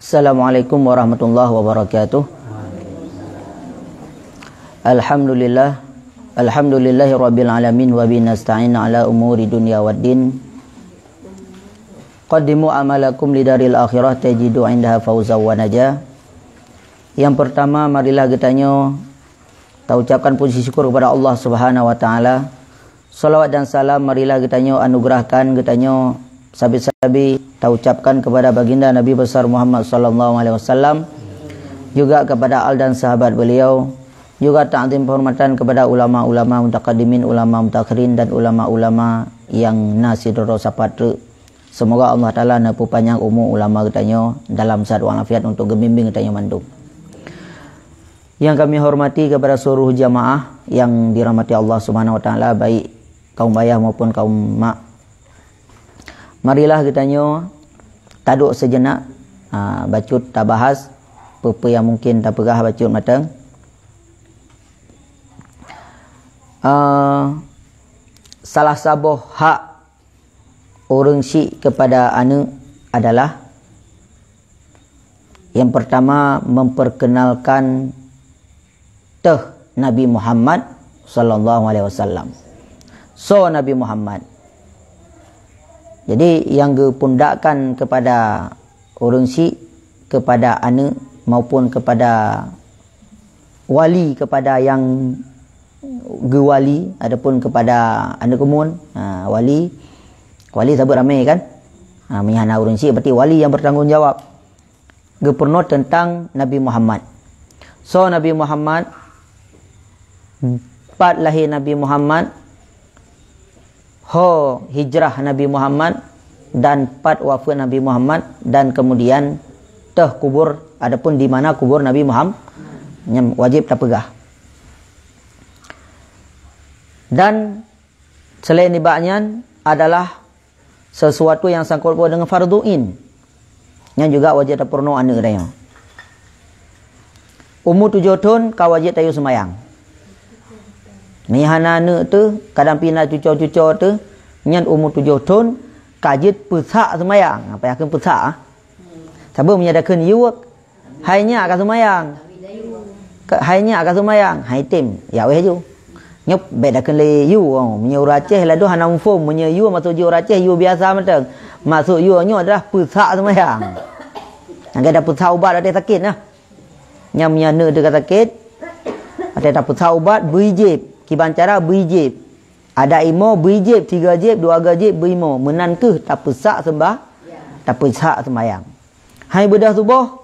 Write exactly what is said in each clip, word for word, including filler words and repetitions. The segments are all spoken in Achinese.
Assalamualaikum warahmatullahi wabarakatuh. Alhamdulillah. Alhamdulillahi rabbil alamin, wa bihi nasta'in ala umuri dunya waddin. Qaddimu amalakum lidaril akhirah tajidu indaha fauza wa najah. Yang pertama, marilah geutanyoe taucapkan puji syukur kepada Allah Subhanahu wa taala. Salawat dan salam marilah geutanyoe anugerahkan geutanyoe sabe-sabe taucapkan kepada baginda Nabi besar Muhammad sallallahu alaihi wasallam, juga kepada al dan sahabat beliau, juga takzim penghormatan kepada ulama-ulama mutaqaddimin, ulama mutakhirin dan ulama-ulama yang na sidroe sapat treuk. Semoga Allah Taala neupeupanyang umu ulama geutanyoe dalam sehat walafiat untuk geubimbing geutanyoe mandum. Yang kami hormati kepada seluruh jamaah yang dirahmati Allah Subhanahu wa taala, baik kaum ayah maupun kaum mak. Marilah geutanyoe taduek sejenak, ha, bacut tabahas peue-peue yang mungkin tapeugah bacut mantong. Ah, salah saboh hak ureuëng syiek kepada aneuëk adalah, yang pertama, memperkenalkan teuh Nabi Muhammad sallallahu alaihi wasallam. Soe Nabi Muhammad? Jadi, nyang geupundakkan kepada ureuëng syiek, kepada aneuëk maupun kepada wali, kepada nyang geuwali ataupun kepada aneuëk keumuen, ha, wali, wali sabeue ramé kan? Ha, meunyo hana ureuëng syiek berarti wali nyang bertanggung jawab. Geupeurunoe teuntang Nabi Muhammad. Soe Nabi Muhammad? Pat lahé Nabi Muhammad? Ho hijrah Nabi Muhammad dan pat wafeuet Nabi Muhammad dan kemudian teuh kubur, adapun di mana kubur Nabi Muhammad, nyan wajéb tapeugah. Dan selain nibak nyan adalah sesuatu yang sangkut paut dengan fardu ain. Nyan juga wajéb tapeurunoe aneuëk tanyoe. Umu tujoh thon ka wajéb tayue seumayang. Meunyo hana aneuëk teuh, kadang pih na cuco-cuco teuh, nyan umu tujoh thon ka jeuet peusak seumayang. Apa yakheun peusak, ah? Sabe meunyo dakheun yue, hai nyak ka seumayang. Ka, hai nyak ka seumayang, hai tem, ya wéh ju. Nyoe bék dakheun lé yue, oh, meunyo ureuëng Aceh ladôh hana muphom, meunyo yue maksud jih ureuëng Aceh yue biasa mantong. Maksud yue nyoe adalah peusak seumayang. Nyang ka tapeusak ubat watée sakét nah. Nyang meunyo aneuëk teuh ka sakét, watée tapeusak ubat, bri jieb, kiban cara bri jieb. Adak imo, bri jieb, tiga jieb, dua ga jieb, bri imo. Meunan kheueh tapeusak seumbah, tapeusak seumayang. Hai beudôh suboh,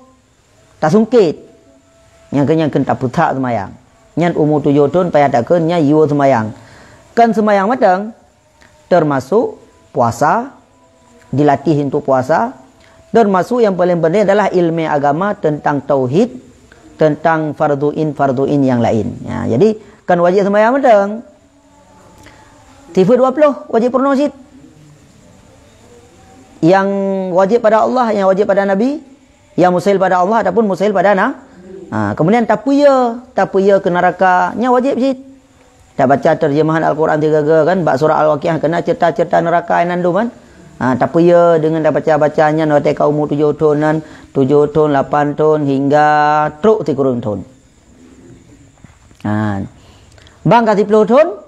tasungkét. Nyang keu, nyang keu tapeusak seumayang. Nyan umu tujoh thon payah takheun nyan yue seumayang. Kon seumayang mantong, termasuk puasa, dilatih untuk puasa, termasuk yang paling penting adalah ilmu agama tentang tauhid, tentang fardu ain, fardu ain yang lain. Ya, jadi kon wajéb seumayang mantong. Sifeuet dua ploh wajéb peurunoe cit. Yang wajéb pada Allah, yang wajéb pada Nabi, yang mustahil pada Allah ataupun mustahil pada na-, ha, kemudian tapeuyue, tapeuyue keu neuraka, nyan wajéb cit. Tabaca terjemahan Al-Quran tiga ga kan, bak surah Al-Waqiah keunan cerita-cerita neuraka inan dum kan. Ha, tapeuyue deungon tabaca-baca nyan watée ka umu tujoh thon nan, tujoh thon, lapan thon, hingga trok sikureueng thon. Ha. Bang ka siploh thon,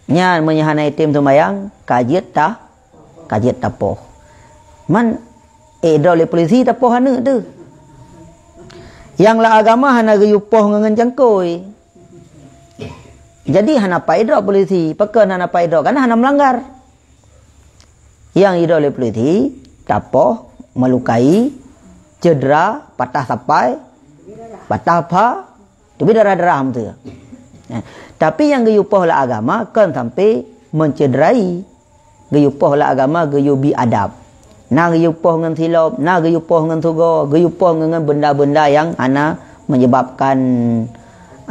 nyan meunyo hana item seumayang, ka jeuet ta-, ka jeuet tapoh. Man, eh, idrop lé polisi tapoh aneuëk teuh. Nyang lam agama hana geuyue poh ngon, ngon cangkôi. Jadi hana pat idrop polisi. Pakon hana pat idrop? Karena hana meulanggar. Nyang idrop lé polisi, tapoh, meulukai, cedera, patah sapai, patah pha, teubiet darah-darah meuteuh. Nah, tapi nyang geuyue poh lam agama kon sampai meucederai. Geuyue poh lam agama geuyue bi adab. Na geuyue poh ngon silop, na geuyue poh ngon sugoe, geuyue poh ngon, ngon benda-benda nyang hana menyebabkan,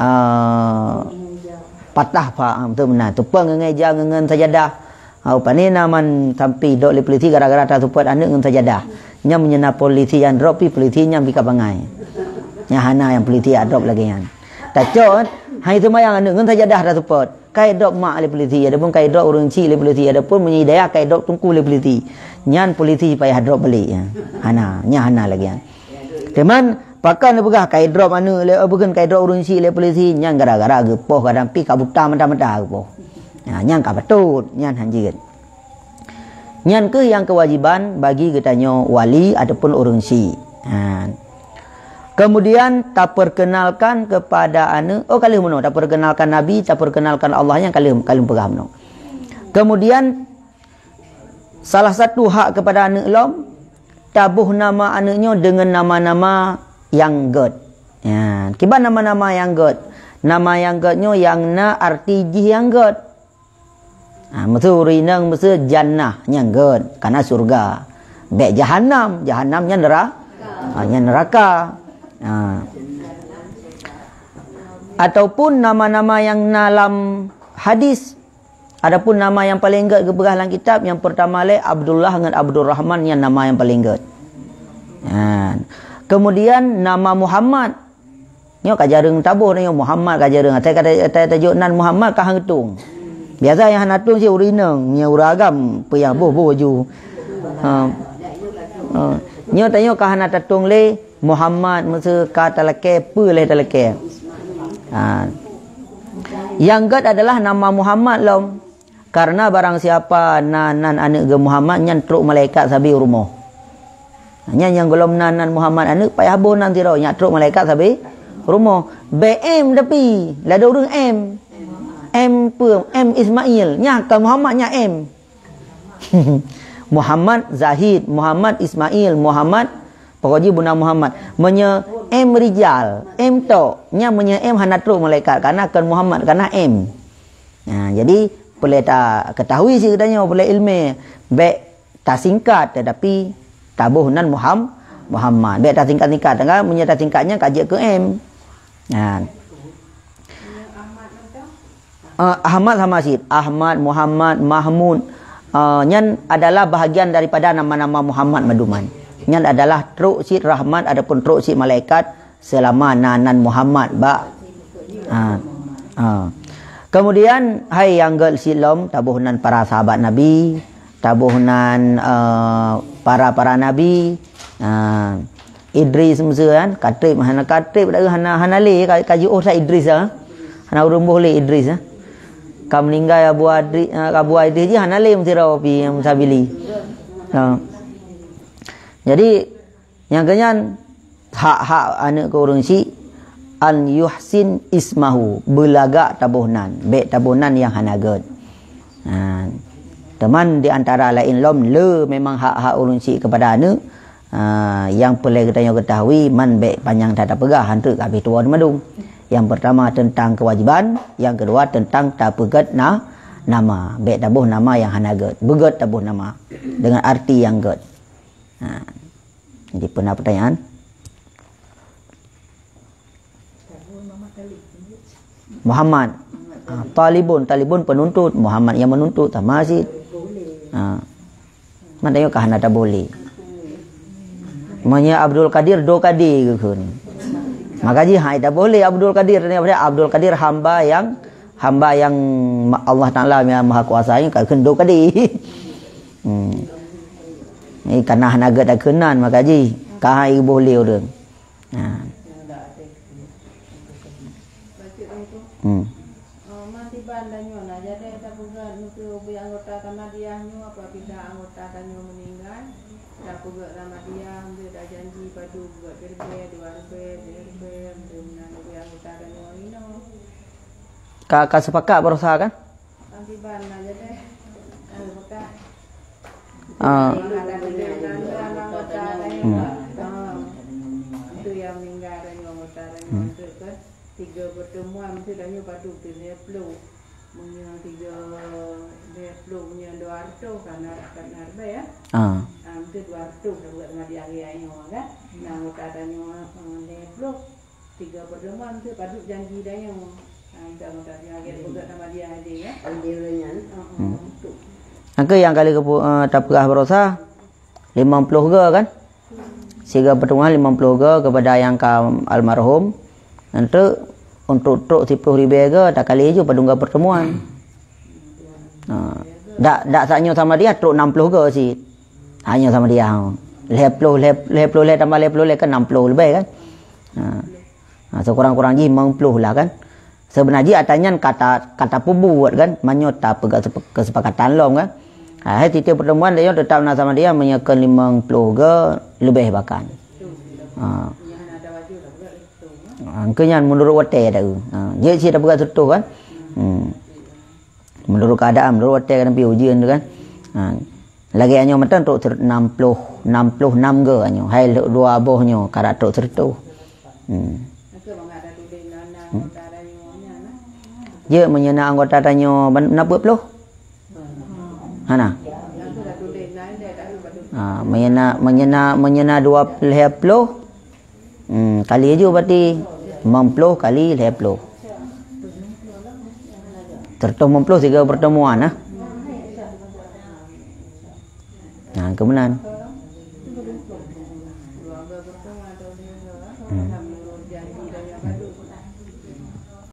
ah, patah pha, ah, beutôi meunan. Teupeue ngon meja, ngon, ngon sajadah. Ah, pane na man sampai idrop lé polisi gara-gara taseupôt aneuëk ngon sajadah. Nyan meunyo na polisi nyang drop pih polisi nyan pih ka bangai. Nyan hana nyang polisi jak drop lagée nyan. Tacok, hai seumayang aneuëk ngon sajadah taseupôt. Ka idrop mak lé polisi, ataupun ka idrop ureuëng chik lé polisi, ataupun meunyo i dayah ka idrop teungku lé polisi. Nyan polisi payah drop balik, ya. Hana, nyan hana lagée nyan. Teuma, pakon neupeugah ka idrop aneuk lé, eh, bukan ka idrop ureuëng syik lé polisi, nyan gara-gara geupoh kadang pi ka buta mata-mata geupoh. Ha, nyan ka beutôi, nyan hanjeuet. Nyan keuh nyang kewajiban bagi geutanyoe wali ataupun ureuëng syik. Ha. Kemudian, taperkenalkan kepada aneuk, oh, ka lheueh meunoe, taperkenalkan Nabi, taperkenalkan Allah, nyan ka lheueh, ka lheueh peugah meunoe. Kemudian, salah satu hak kepada aneuk lom, taboh nama aneuk nyoe dengan nama-nama nyang gét. Ya, kiban nama-nama nyang gét. Nama nyang gét nyoe nyang na arti jih nyang gét. Ha, meuseu ureuëng inong meuseu jannah nyang gét, kana syurga. Bék jahannam, jahannam nyan nera-, ha, nyan neraka. Ha. Ataupun nama-nama nyang na lam hadis. Adapun nama nyang paleng gét geupeugah lam kitab, nyang pertama lé Abdullah ngon Abdurrahman, nyan nama nyang paleng gét. Ha. Kemudian nama Muhammad. Nyoe ka jareueng taboh nyoe Muhammad ka jareueng. Asai ka ta-, ta-, tajok nan Muhammad ka hana tueng. Biasa nyang hana tueng si ureuëng inong, nyang ureuëng agam peue nyang boh-boh ju. Ha. Ha. Nyoe tanyoe ka hana tatueng lé Muhammad, meuseu ka talakée, peue lé talakée. Ha. Nyang gét adalah nama Muhammad lom. Karena barang siapa na nan aneuk geuh Muhammad, nyan trok malaikat sabe u rumoh. Nyan nyang gohlom na nan Muhammad aneuk, payah boh nan sidroe, nyan trok malaikat sabe u rumoh. Bék M tapi, ladôm ureuëng M. M peue? M Ismail. Nyan ka Muhammad, nyan M. Muhammad Zahid, Muhammad Ismail, Muhammad, pokok jih buna Muhammad. Meunyoe M Rijal, M tok, nyan meunyoe M hana trok malaikat, karena kon Muhammad, karena M. Nah, jadi, peureulée taketahui si geutanyoe, peureulée iéleumé, bék tasingkat, tetapi taboh nan Muham-, Muhammad. Bék tasingkat-singkat, kan? Meunyoe tasingkat nyan ka jeuet keu M. Nah. Eh, Ahmad sama cit. Ahmad, Muhammad, Mahmud. Eh, nyan adalah bahagian daripada nama-nama Muhammad mandum nyan. Nyan adalah trok cit rahmat ataupun trok cit malaikat selama na nan Muhammad bak, ha, ha. Kemudian, hai nyang gét cit lom, taboh nan para sahabat Nabi, taboh nan, eh, para-para nabi, ha, Idris meuseu kan, ka treb, hana ka treb, hana, hana lé, ka, ka jiôh that Idris, ha. Hana ureuëng boh lé Idris, ha. Ka meuninggai Abu Adri-, eh, Abu Idris jih hana lé meusidroe pi nyang Sabili. Ha. Jadi, nyang keunyan, hak-hak aneuk keu ureuëng syik, an yuhsin ismahu, beulagak taboh nan, bék taboh nan nyang hana gét. Ha, teuma di antara laén lom le memang hak-hak ureuëng syik keupada aneuk, ha, nyang peureulée geutanyoe geutahui, man bék panyang that tapeugah, han treuk ka habéh tuwoe mandum. Nyang pertama teuntang keuwajéban, nyang keudua teuntang tapeugét na-, nama. Bék taboh nama nyang hana gét, beugét taboh nama deungon arti nyang gét. Ha. Jadi, peue na peutanyaan? Muhammad. Ah, talibun, talibun penuntut. Muhammad yang menuntut, sama cit. Ah. Man tanyoe ka hana taboh lé. Meunyoe Abdul Qadir, do kadi geukheun. Maka jih hai taboh lé Abdul Qadir. Abdul Qadir hamba yang, hamba yang ma-, Allah Taala yang Maha Kuasa nyan ka kheun do kadi. Hmm. Ni kana hana gét takheun nan, maka jih ka hai boh lé ureuëng. Ha. Hmm. Oh, masiban tanyoe na jadi tapeugah nyoe ubé anggota Ahmadiyah nyoe, apabila anggota tanyoe meninggal, tapeugah Ahmadiyah, ambil dah janji padu buat berbe, dua berbe, berbe, ambil nan ubé anggota tanyoe inoe. Ka, ka sepakat barosa kan? Akiban na jadi. Anu, bekas. Ah. Ada kerja Belanda, anak kota lain. Hmm. Ah. Itu yang meninggal dan yang kota lain. Hmm. Itu kan tiga pertemuan, mesti dah nyoba tu, tu dia perlu. Punya tiga, dia perlu punya dua ratus kan, kan harga ya. Ah. Ah, mesti dua ratus dah buat dengan dia, dia yang kan. Nah, kota tanya, ah, dia perlu. Tiga pertemuan tu padub janji dayang. Ha, ida mata dia lagi peugah nama dia ada ya. Ada orang nyan. Ha, ha, hmm. Betul. Angka yang kali kepu-, eh, tapeugah barosa, lima puluh ga kan? Siga pertemuan lima puluh ga kepada yang ka almarhum. Untuk, untuk trok siplôh ribèe ga takali ju padum ga pertemuan. Ha. Dak, dak sanyoe sama dia trok enam puluh ga cit. Hanya sama dia. Lhèe ploh, lhèe, lhèe ploh lhèe tambah lhèe ploh lhèe kan nam ploh leubeh kan? Ha. Ha, sekurang-kurang jih limong ploh lah kan? Seubeuna jih ata nyan ka ta, ka tapeubuet kan? Meunyoe tapeugah sepe-, keusepakatan lom kan? Ha, hai tiep-tiep pertemuan tanyoe teutap na sama dia meunyoe keu limong ploh goe leubeh bahkan. Ha. Ha, keu nyan meunurot watèe ata. Ha, jeuet cit tapeugah seureutôh kan? Hmm. Meunurot keuadaan, meunurot watèe kan, tapi ujeuen tu kan. Ha. Lagèe nyoe mantong trok seureut-, nam ploh, nam ploh nam goe nyoe. Hai lheueh dua boh nyoe, ka trok seureutôh. Hmm. Hmm. Jeuet meunyoe na anggota tanyoe ban-, na peuet ploh? Hana. Ha, meunyoe na, meunyoe na, meunyoe na dua lhèe ploh, Hmm, kali ju berarti limong ploh kali lhèe ploh. Seureutôh limong ploh sigoe pertemuan, ah. Nah, keu meunan. Hmm.